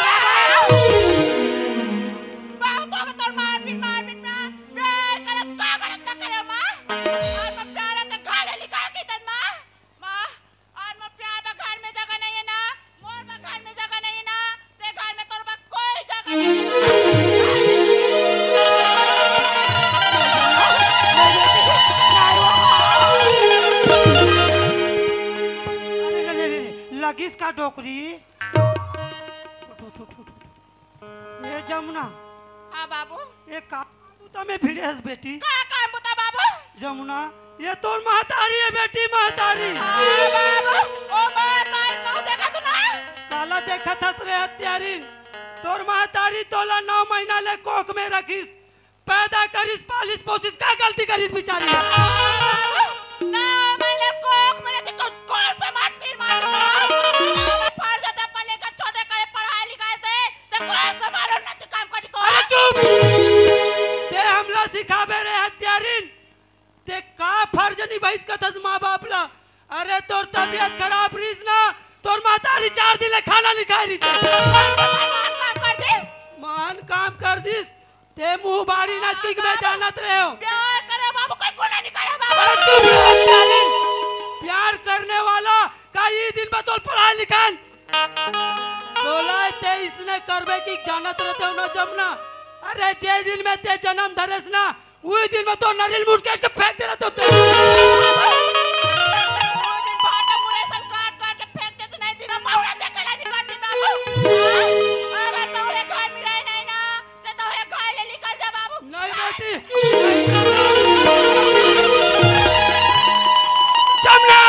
बाबू, तो तोर मारपीट, मारपीट ना, प्यार करत का करत ना करे माँ। आज मैं प्यार के गाले निकाल के तन माँ। माँ, आज मोर प्यार बा घर में जगह नहीं है ना, मोर बा घर में जगह नहीं है ना, ते घर में तोर बा कोई जगह नहीं है। अरे, अरे, अरे, लगिस का डोकरी? उठ, उठ, उठ, उठ, उठ। ए जमुना। हाँ बाबू। ए का बुता में भिड़े हस बेटी? का काम बुता बाबू? जमुना, ये तोर महतारी हे बेटी, महतारी। हाँ बाबू, ओ महतारी, कहूँ देखा तू ना? काला देखत हस रे हत्यारिन? तोर महतारी तोला नौ महीना ले कोख में रखिस, पैदा करिस, पालिस, पोसिस, का गलती करिस बिचारी? ना, मैंने कोख में नहीं, तो कौन से मार तीर मार दो? फर्ज था पहले का छोटे करे पढ़ाई लिखाई से, तो कौन से मारो ना तो काम कर दो। अरे चुप! ते हमला सिखाबे रे हत्यारिन, ते का फर्ज निभाइस कथस माँ बाप ला? अरे तोर तबीयत खराब रहिस ना, तोर महतारी चार दिन ले खाना नी खाए रहिस। महान काम कर दिस। महान काम कर दिस। ते मुंह बारी नचकी के मैं जानत रहे हो। प्यार करे बाबू, कोई गुनाह नहीं करे बाबू। अरे चुप रहो, प्यार करने वाला का ई दिन में तोल पढ़ाई लिखान। तोला ते इसने करबे की जानत रहते हो ना जमुना। अरे जे दिन में ते जन्म धरेस ना, उही दिन में तो नरिल मुड़ के फेंक देना तो। अगर तोरे घर में रहे नहीं ना, ते तोरे घर ले निकल जा बाबू। नहीं बेटी। जमुना!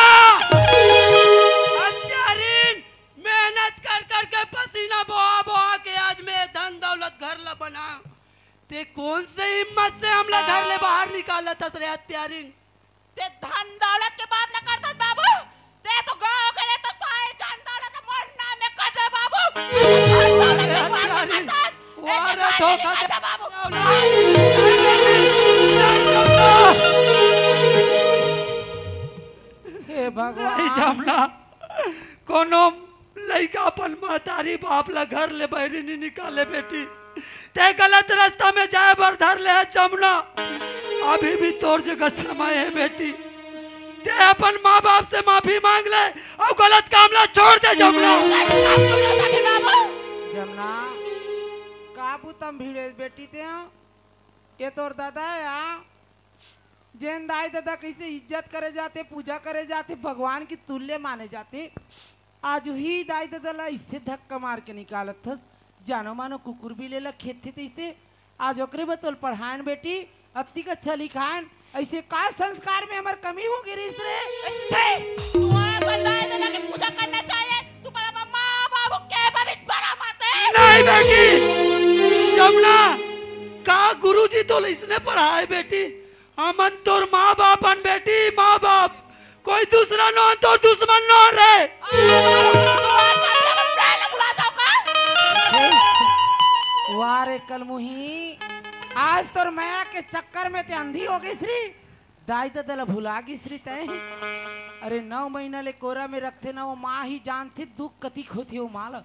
हत्यारिन! मेहनत कर कर के पसीना बोहा बोहा के आज मैं धन दौलत घर ला बना। ते कौन से हिम्मत से हमला घर ले बाहर निकालत हस रे हत्यारिन? ते धन दौलत के बात न करत बाबू, ते तो गाँव के रे तो सारे धन दौलत मोर नाम में कटे बाबू। धन दौलत के बात न करत। वाह रे, धोखा दे बाबू। हे भगवान। नहीं जमुना, कोनो लइका अपन महतारी बाप ला घर ले बहरी नी निकाले बेटी। ते गलत रास्ता में जाए बर धर ले है जमुना। अभी भी तोर जगह समय है बेटी। ते अपन माँ बाप से माफी मांग ले अउ गलत काम ला छोड़ दे जमुना। जमुना, का बुतम भिड़े बेटी ते? ये तोर दादा है, हाँ? जेन दाई ददा कइसे इज्जत करे जाथे, पूजा करे जाथे, भगवान के तुल्य माने जाथे, आज उही दाई ददा ला अइसे धक्का मार के निकालत हस, जानो मानो कुकुर बिले ला खेदथे तइसे। आज ओकरे बर तोल पढ़ायन बेटी, अतिक अच्छा लिखायन, अइसे का संस्कार में हमर कमी हो गे रहिस रे? तुम्हारा सा दाई ददा के पूजा करना चाहिए, तुम्हारा माँ बाबू के भविष्य नहीं बेटी, जमुना, का गुरुजी तोला इसने पढ़ाए बेटी? हमन तोर माँ बाप हन बेटी, माँ बाप। कोई दूसरा नोहन, तोर दुश्मन नोहन रे। वाह रे कलमुही, आज तोर मया के चक्कर में ते अंधी हो गइस रे। दाई ददा ला भुला गिस रे तैं। अरे नौ महीना ले कोरा में रखथे ना, वो माँ ही जानथे दुख कतिक होथे वो माँ ला।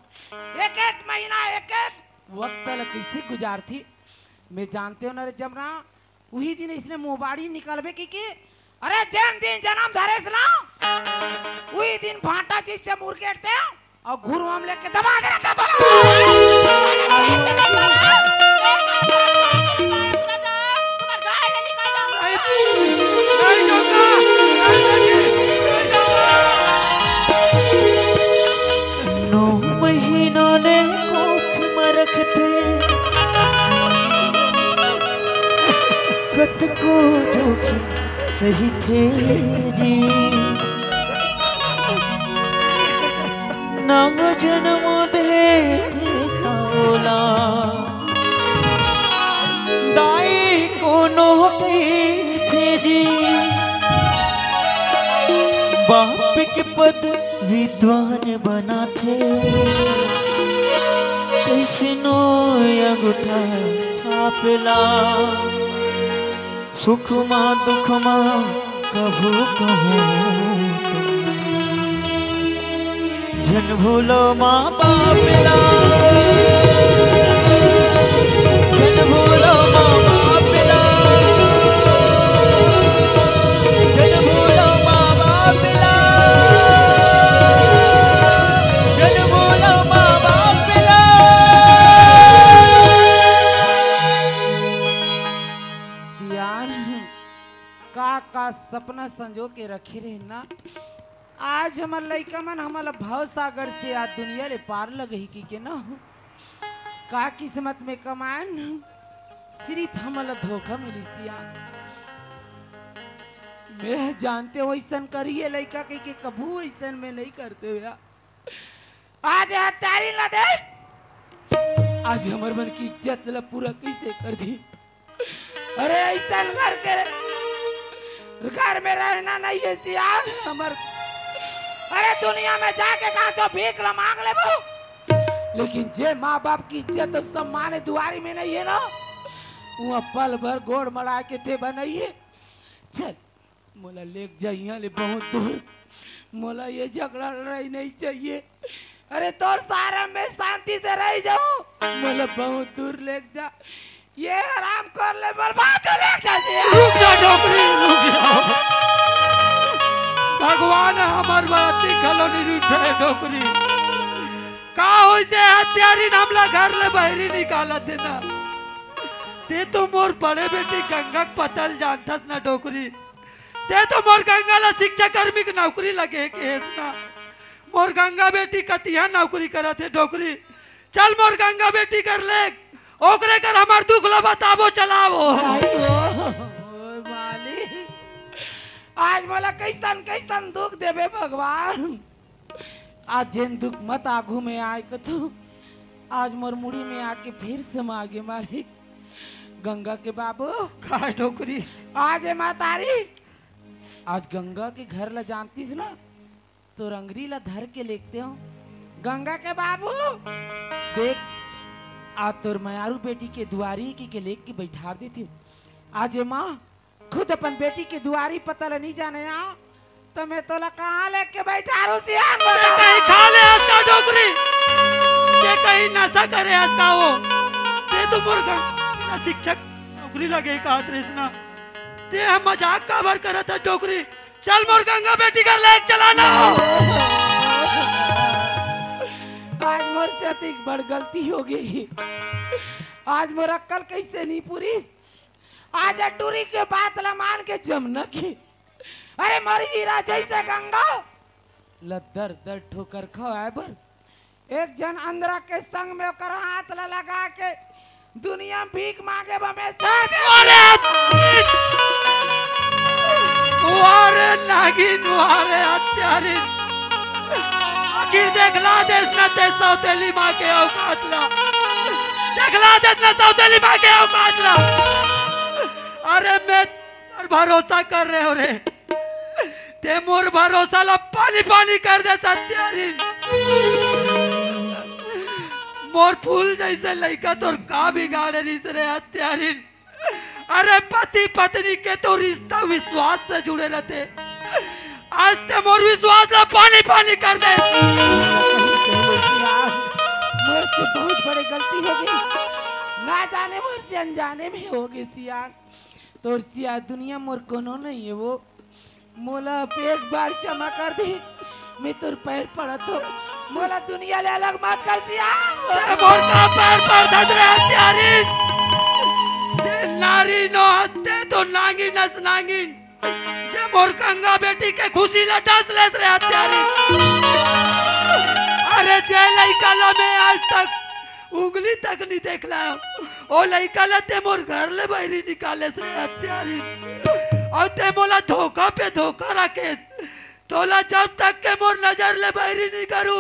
एक एक महीना एक एक वक्त ला कइसे गुजारथे। मैं जानते हो ना रे जमुना, उही दिन इसने मुंहबाड़ी निकालबे की, की अरे जेन दिन जन्म धरेस ना, उही दिन भांटा चीज से मुर्गेट दे अउ घुरुआ में लेके दबा दे रहता तोला। नहीं, नहीं जमुना, नहीं बेटी, नहीं जमुना। हे जी, नव जन्म दे ओला, दाई कोनो कइसे जी, बाप के पद विद्वान बनाथे, कइसनो अंगूठा छापेला। सुख मा दुख मा कभू कहूँ तुम, झन भूलो माँ बाप ला, झन भूलो माँ बाप ला, झन भूलो माँ बाप ला, झन भूलो माँ बाप ला। सियान, का का सपना संजो के रखे रहे ना। आज हमर लइका मन हमला भव सागर से आज दुनिया ले पार लगही कहिके ना। का किस्मत में कमाएन, सिरिफ हमला धोखा मिलिस यार। मैं जानतेंव अइसन करिए लइका कहिके, कभू अइसन मैं नइ करतेंव यार। आज ए हत्यारी ला दे, आज हमर मन के इज्जत ला पूरा कइसे कर दी। अरे अइसन घर के, घर में रहना नइ हे सियान हमर। अरे दुनिया में जाके कहाँ तो भीख ला मांग लेबो, लेकिन जे माँ बाप के इज्जत अउ सम्मान दुआरी में नइ हे ना, उहाँ पल भर गोड़ मड़ा के ते बनाइए। चल, मोला लेग जा इहाँ ले बहुत दूर। मोला ये झगड़ा लड़ाई नइ चाहिए। अरे तोर सारा मैं शांति से रह जाऊं, मोला बहुत दूर लेग जा। ये हरामखोर ले मोला बाजू लेग जा जी। रुक जा डोकरी, रुक जा। भगवान हमर बरती घलो नइ रुठे डोकरी। का होइसे हत्यारी, हमला घर ले बहरी निकालत हे ना। ते तो मोर बड़े बेटी गंगा के पता ल जानथस ना डोकरी। ते तो मोर गंगा ला शिक्षा कर्मी के नौकरी लगे के हेस ना। मोर गंगा बेटी कतिहा नौकरी करत हे डोकरी। चल मोर गंगा बेटी कर ले, ओकरे कर हमर दुख ला बताबो चलाबो। आई हो, ओ मालिक, आज मोला कइसन कइसन दुख देबे भगवान। आज जेन दुख मत आगू में आए कथू, आज मोर मुड़ी में आके फिर समा गे मालिक। गंगा के बाबू। का डोकरी? आज ए महतारी, आज गंगा के घर ला जानतीस ना, तोर अंगरी ला धर के लेगतेंव। गंगा के बाबू, देख, आज तोर मयारू बेटी के दुआरी कहिके लेग के बइठार देतेंव। आज ए माँ, खुद अपन बेटी के दुआरी पता ल नइ जाने आ, त मैं तोला कहाँ लेग के बइठारूं सियान ते बता। कहीं खा ले हस का डोकरी, ते कहीं नशा करे हस का वो। ते तो मोर गंगा शिक्षक नौकरी लगे कहत रहिस ना। ते ह मजाक काबर करत हस डोकरी। चल मोर गंगा बेटी घर लेग चला ना। आज मोर से अतिक बड़ गलती होगे। आज मोर अक्कल कइसे नइ पुरिस। आज ए टूरी के बात ला मान के जमना के। अरे मोर हीरा जइसे गंगा ला दर दर ठोकर खवाए बर एक झन अंधरा के संग में ओकर हाथ ला लगा के दुनिया में भीख मांगे बर मैं छोड़ दे। अरे वाह रे नागिन, वाह रे हत्यारिन। आखिर देखला देस ना ते सौतेली माँ के औकात ला। देखला देस ना सौतेली माँ के औकात ला। अरे मैं तोर भरोसा करे रहेंव रे, ते मोर भरोसा ला पानी पानी कर देस हत्यारिन। मोर फूल जइसे लइका तोर का बिगाड़े रहिस रे हत्यारिन। अरे पति पत्नी के तो रिश्ता विश्वास से जुड़े रहिथे, आज ते मोर विश्वास ला पानी पानी कर देस। मोर से बहुत बड़े गलती होगे, ना जाने मोर से अनजाने में होगे सियान। तोर सिया दुनिया मोर कोनो नइ हे वो। मोला अब एक बार क्षमा कर दे, मैं तोर पैर पड़त हों, मोला दुनिया ले अलग मत कर सियान। ते मोर का पैर पड़थस रे हत्यारिन? ते नारी नोहस ते तो नागिन अस नागिन, जे मोर गंगा बेटी के खुशी ला डस लेस रे हत्यारिन। अरे जे लइका ला मैं आज तक उंगली तक नइ देखलाएंव, ओ लइका ला ते मोर घर ले बहरी निकालेस रे हत्यारिन। अउ ते मोला धोखा पे धोखा राखेस। तोला जब तक के मोर नजर ले बहिरी नी करू,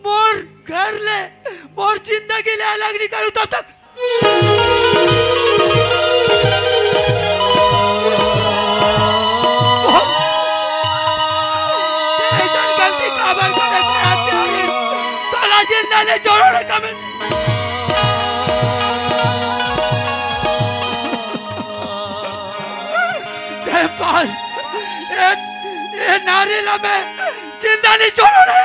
मोर घर ले, मोर जिंदगी ले अलग नी करू, तब तक अइसन गलती काबर करे? तोला जिंदा ले छोड़ो रे कमल। ते पास ए, ए नारी ला मैं जिंदा नहीं छोड़ो रे।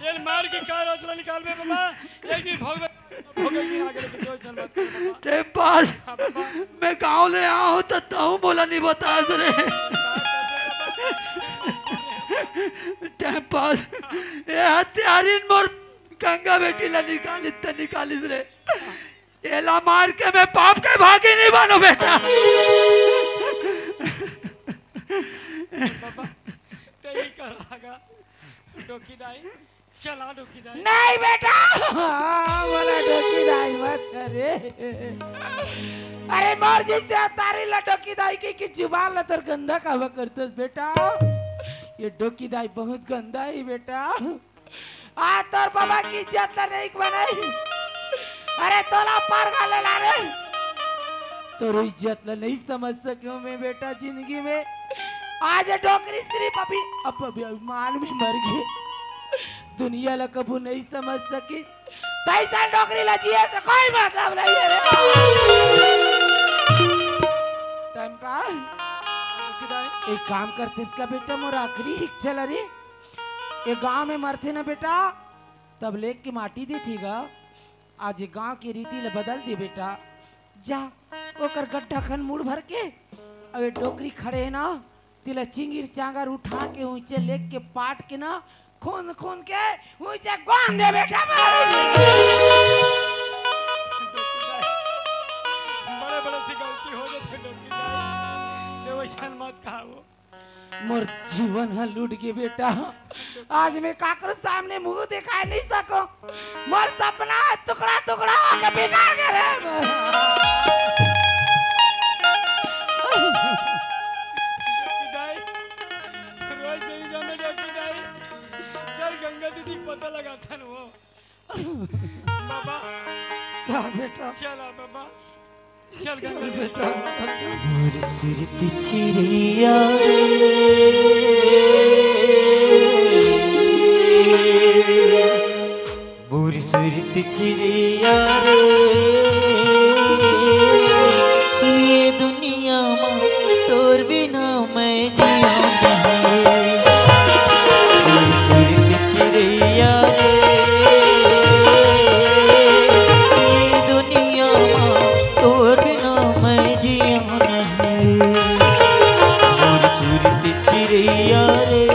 ये मार के कार अतला निकाल बे बाबा। एक दिन भोग बे, भोग बे, आगे लेके जो चल बात कर बाबा। ते पास हाँ बाबा। मैं गांव ले आया हूँ तो तहूँ बोला नहीं बता रे। Time pass. ए हत्यारिन मोर गंगा बेटी ला निकालिस त निकालिस रे। एला मार के मैं पाप के भागी नहीं बनो बेटा। बाबा, तेरी कर आगा। डोकी दाई, चला डोकी दाई। नहीं बेटा, मोला डोकी दाई मत करे। अरे मोर जिस ते तारी ला डोकी दाई की, की जुबान ला तोर गंदा काबर करतस बेटा। ये डोकी दाई बहुत गंदा है बेटा। आ तोर बाबा की इज्जत ला नहीं बनाई। अरे तोला पार कर ले ला रे। तोर इज्जत ला नहीं समझ सके हूँ मैं बेटा जिंदगी में। आज ये डोकरी सिर्फ अभी, अब अभी अभिमान में मर गए। दुनिया ला कभू नहीं समझ सकी। तैसा डोकरी ला जिए से कोई मतलब नहीं है रे। Time pass. एक काम करते इसका बेटा, मोर आखिरी इच्छा ला रे। ये गांव में मरथे ना बेटा, तब लेग के माटी देथे गा। आज ये गांव के रीति ला बदल दे बेटा। जा, ओकर गड्ढा खन मुड़ भर के, अउ ये डोकरी खड़े है ना, तेला चिंगिर चांगर उठा के ऊंचे लेग के पाट के ना, खूंद खूंद के ऊंचे गोंद दे बेटा मारी। बड़े बड़े से गलती हो गई डोकरी दाई। ते वैसन मत कहा वो। मोर जीवन ह लूट गे बेटा। आज मैं काकरो सामने मुंह दिखाई नहीं सको। मोर सपना ह टुकड़ा टुकड़ा होके बिखर गे रे। डोकी दाई, रोज नहीं जामे डोकी दाई। चल गंगा दीदी के पता लगाथन वो। बाबा। का बेटा? चला बाबा। चल गंगा बेटा। मोर सुरती चिरैया रे। मोर सुरती चिरैया रे। ये दुनिया में तोर बिना मैं जिया नहीं। मोर सुरती चिरैया रे। ये दुनिया में तोर बिना मैं जिया नहीं। मोर सुरती चिरैया रे।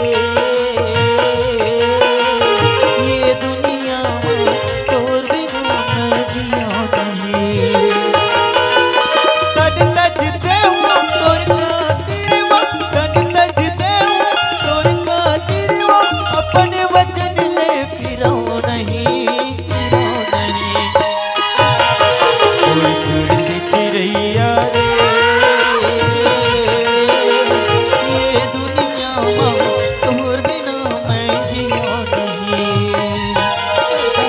ये दुनिया में तोर बिना मैं जिया नहीं। तन तजते हूँ तोर खातिर वा, तन तजते हूँ तोर खातिर वा, अपन वचन ले फिरो नहीं, फिरो नहीं। मोर सुरती चिरैया रे, ये दुनिया में तोर बिना मैं जिया नहीं।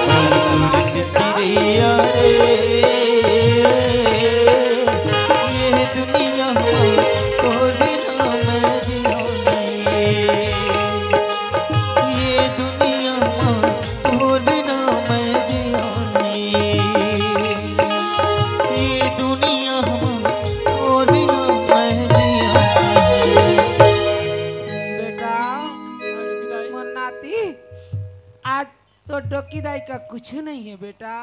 मोर सुरती चिरैया रे, ये दुनिया में तोर बिना मैं जिया नहीं। ये दुनिया में तोर बिना मैं जिया नहीं। ये दुनिया में तोर बिना मैं जिया नहीं। बेटा, मोर नाती, आज तो डोकी दाई का कुछ नहीं है बेटा,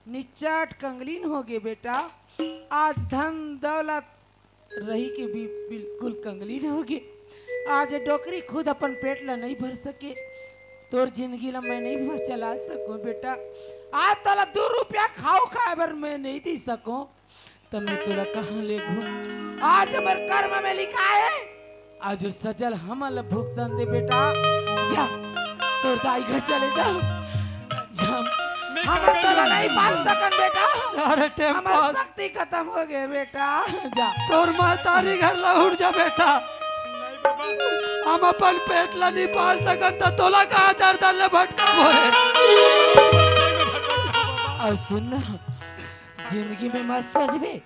निचट कंगलीन हो गे बेटा। आज धन दौलत रही के भी बिल्कुल कंगलीन हो गे। आज डोकरी खुद अपन पेट ला नहीं भर सके, तोर जिंदगी ला मैं नहीं भर चला सकूं बेटा। आज तोला दू रुपया खाऊ खाए बर मैं नहीं दे सकूं, त मैं तोला कहां ले घूम? आज हमर कर्म में लिखा है, आज सजा ल हमन ल भुगतन दे बेटा। जा, तोर दाई घर चले जा। जा, मैं हमन तोला नहीं पाल सकन बेटा। चार टेम हमर पास शक्ति खत्म हो गए बेटा। जा। तोर महतारी घर ला उठ जा बेटा। हम अपन पेट ला नहीं पाल सकन त तोला कहाँ दर दर ले भटकाबो हे। अउ सुन ना, जिंदगी में मत सोचबे।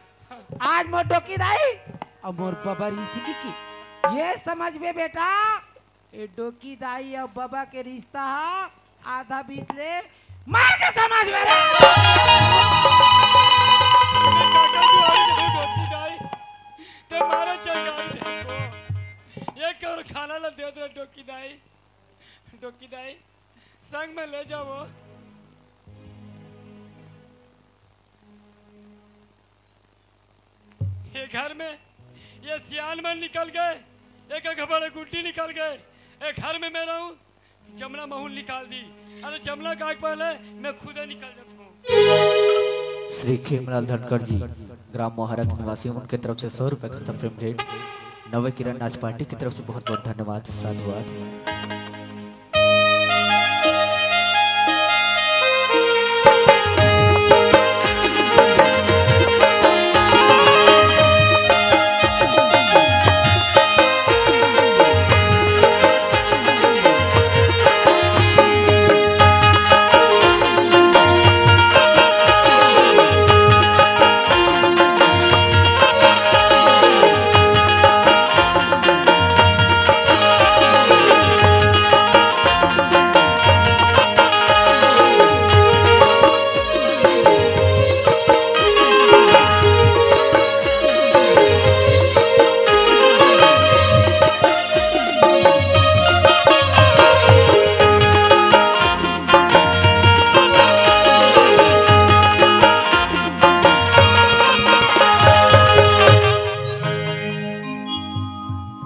आज मोर डोकी दाई अउ मोर बबा रिश्ते के, ये समझबे बेटा, ये डोकी दाई अउ बबा के रिश्ता ह आधा बीत ले मार के समझबे रे। मैं काका जी, आई नहीं डोकी दाई, ते मारे चल जाई देखो। ये कर खाना ला दे दे डोकी दाई, डोकी दाई, संग में ले जाओ। ये घर में ये सियान मन निकल गए, एक एक बड़े गुड्डी निकल गए। ये घर में मैं रहूं, जमना महूल निकाल दी। अरे जमना का पहले मैं खुदे निकल जाता हूँ। श्री खेमलाल धनखड़ जी, ग्राम मोहरा के निवासी, उनके तरफ से सौ रुपए का सप्रेम भेंट। नवे किरण नाच पार्टी की तरफ से बहुत बहुत धन्यवाद, साधुवाद।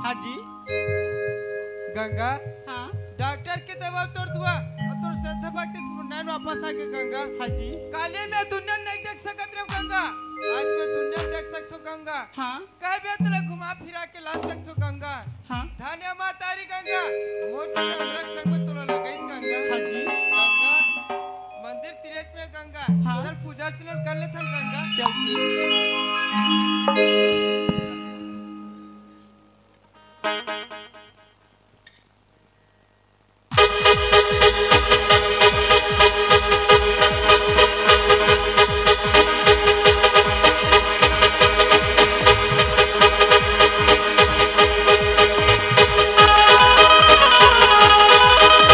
हाँ जी। गंगा, हाँ। डॉक्टर के दवा तोर दुआ अउ तोर श्रद्धा भक्ति से नैन वापस आ गए गंगा। हाँ जी। काले मैं दुनिया नहीं देख सकत रहो गंगा, आज मैं दुनिया देख सकथो गंगा। हाँ। कहे बे तोला घुमा फिरा के ला सकथो गंगा। हाँ। धन्य माता री गंगा, मोर तो संग में तोला लगइस गंगा। हाँ जी। गंगा, मंदिर तीरथ में गंगा। हाँ। चल पूजा अर्चना कर लेथन गंगा। चल जी।